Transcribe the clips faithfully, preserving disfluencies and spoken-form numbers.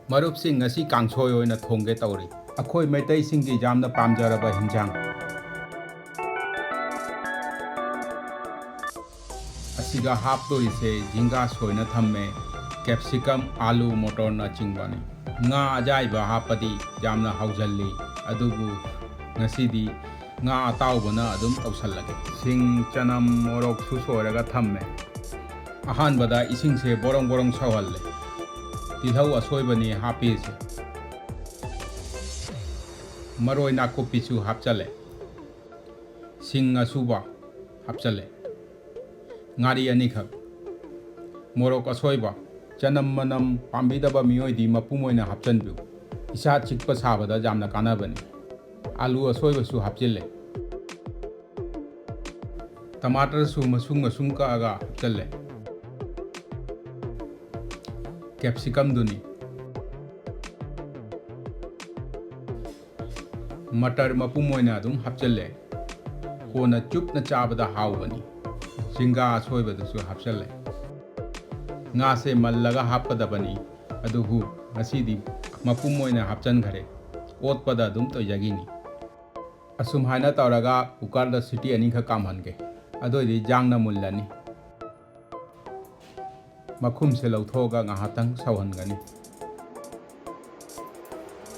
ꯃꯔꯨꯞꯁꯤꯡ, ꯉꯁꯤ ꯀꯥꯡꯁꯣꯏ ꯑꯣꯏꯅ ꯊꯣꯡꯒꯦ ꯇꯧꯔꯤ꯫ ꯑꯩꯈꯣꯏ ꯃꯩꯇꯩꯁꯤꯡꯒꯤ ꯌꯥꯝꯅ ꯄꯥꯝꯖꯔꯕ ꯍꯤꯟꯖꯥꯡ꯫ ꯑꯁꯤꯒ ꯍꯥꯞꯇꯣꯔꯤꯁꯦ ꯖꯤꯡꯒꯥ ꯁꯣꯏꯅ ꯊꯝꯃꯦ, ꯀꯦꯞꯁꯤꯀꯝ, ꯑꯥꯂꯨ, ꯃꯣꯇꯣꯔꯅꯆꯤꯡꯕꯅꯤ꯫ ꯉꯥ ꯑꯌꯥꯏꯕ ꯍꯥꯞꯄꯗꯤ ꯌꯥꯝꯅ ꯍꯥꯎꯖꯜꯂꯤ, ꯑꯗꯨꯕꯨ ꯉꯁꯤꯗꯤ ꯉꯥ ꯑꯇꯥꯎꯕꯅ ꯑꯗꯨꯝ ꯇꯧꯁꯜꯂꯒꯦ꯫ ꯁꯤꯡ, ꯆꯅꯝ, ꯃꯣꯔꯣꯛꯁꯨ ꯁꯣꯏꯔꯒ ꯊꯝꯃꯦ꯫ ꯑꯍꯥꯟꯕꯗ ꯏꯁꯤꯡꯁꯦ ꯕꯣꯔꯣꯡ ꯕꯣꯔꯣꯡ ꯁꯧꯍꯜꯂꯦ꯫ ꯇꯤꯜꯍꯧ ꯑꯁꯣꯏꯕꯅꯤ ꯍꯥꯞꯄꯤꯁꯦ꯫ ꯃꯔꯣꯏ ꯅꯥꯀꯨꯞꯄꯤꯁꯨ ꯍꯥꯞꯆꯜꯂꯦ꯫ ꯁꯤꯡ ꯑꯁꯨꯕ ꯍꯥꯞꯆꯜꯂꯦ꯫ ꯉꯥꯔꯤ ꯑꯅꯤꯈꯛ꯫ ꯃꯣꯔꯣꯛ ꯑꯁꯣꯏꯕ, ꯆꯅꯝ ꯃꯅꯝ ꯄꯥꯝꯕꯤꯗꯕ ꯃꯤꯑꯣꯏꯗꯤ ꯃꯄꯨꯝ ꯑꯣꯏꯅ ꯍꯥꯞꯆꯟꯕꯤꯌꯨ꯫ ꯏꯁꯥ ꯆꯤꯛꯄ ꯁꯥꯕꯗ ꯌꯥꯝꯅ ꯀꯥꯟꯅꯕꯅꯤ꯫ ꯑꯥꯂꯨ ꯑꯁꯣꯏꯕꯁꯨ ꯍꯥꯞꯆꯤꯜꯂꯦ꯫ ꯇꯃꯥꯇꯔꯁꯨ ꯃꯁꯨꯡ ꯃꯁꯨꯡ ꯀꯛꯑꯒ ꯍꯥꯞꯆꯜꯂꯦ꯫ ꯀꯦꯞꯁꯤꯀꯝꯗꯨꯅꯤ꯫ ꯃꯇꯔ ꯃꯄꯨꯝ ꯑꯣꯏꯅ ꯑꯗꯨꯝ ꯍꯥꯞꯆꯜꯂꯦ꯫ ꯀꯣꯟꯅ ꯆꯨꯞꯅ ꯆꯥꯕꯗ ꯍꯥꯎꯕꯅꯤ꯫ ꯖꯤꯡꯒꯥ ꯑꯁꯣꯏꯕꯗꯨꯁꯨ ꯍꯥꯞꯆꯜꯂꯦ꯫ ꯉꯥꯁꯦ ꯃꯜꯂꯒ ꯍꯥꯞꯀꯗꯕꯅꯤ, ꯑꯗꯨꯕꯨ ꯉꯁꯤꯗꯤ ꯃꯄꯨꯝ ꯑꯣꯏꯅ ꯍꯥꯞꯆꯟꯈ꯭ꯔꯦ꯫ ꯑꯣꯠꯄꯗ ꯑꯗꯨꯝ ꯇꯣꯏꯖꯈꯤꯅꯤ꯫ ꯑꯁꯨꯝ ꯍꯥꯏꯅ ꯇꯧꯔꯒ ꯀꯨꯀꯔꯗ ꯁꯤꯇꯤ ꯑꯅꯤꯈꯛ ꯀꯥꯝꯍꯟꯒꯦ꯫ ꯑꯗꯨꯑꯣꯏꯗꯤ ꯌꯥꯡꯅ ꯃꯨꯜꯂꯅꯤ꯫ ꯃꯈꯨꯝꯁꯦ ꯂꯧꯊꯣꯛꯑꯒ ꯉꯥꯏꯍꯥꯛꯇꯪ ꯁꯧꯍꯟꯒꯅꯤ꯫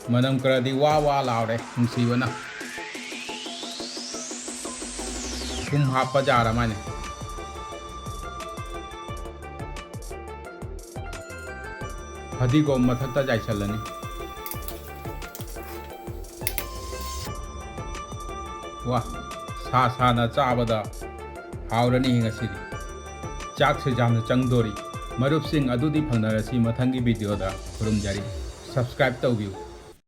ꯃꯅꯝ ꯈꯔꯗꯤ ꯋꯥ ꯋꯥ ꯂꯥꯎꯔꯦ, ꯅꯨꯡꯁꯤꯕꯅ꯫ ꯊꯨꯝ ꯍꯥꯞꯄ ꯌꯥꯔ ꯃꯥꯜꯂꯦ꯫ ꯐꯗꯤꯒꯣꯝ ꯃꯊꯛꯇ ꯆꯥꯏꯁꯤꯜꯂꯅꯤ꯫ ꯋꯥ, ꯁꯥ ꯁꯥꯅ ꯆꯥꯕꯗ ꯍꯥꯎꯔꯅꯤ ꯉꯁꯤꯗꯤ꯫ ꯆꯥꯛꯁꯨ ꯌꯥꯝꯅ ꯆꯪꯗꯣꯔꯤ꯫ ꯃꯔꯨꯞꯁꯤꯡ, ꯑꯗꯨꯗꯤ ꯐꯪꯅꯔꯁꯤ ꯃꯊꯪꯒꯤ ꯚꯤꯗꯤꯑꯣꯗ꯫ ꯈꯨꯔꯨꯝꯖꯔꯤ꯫ ꯁꯕꯁꯀ꯭ꯔꯥꯏꯕ ꯇꯧꯕꯤꯌꯨ꯫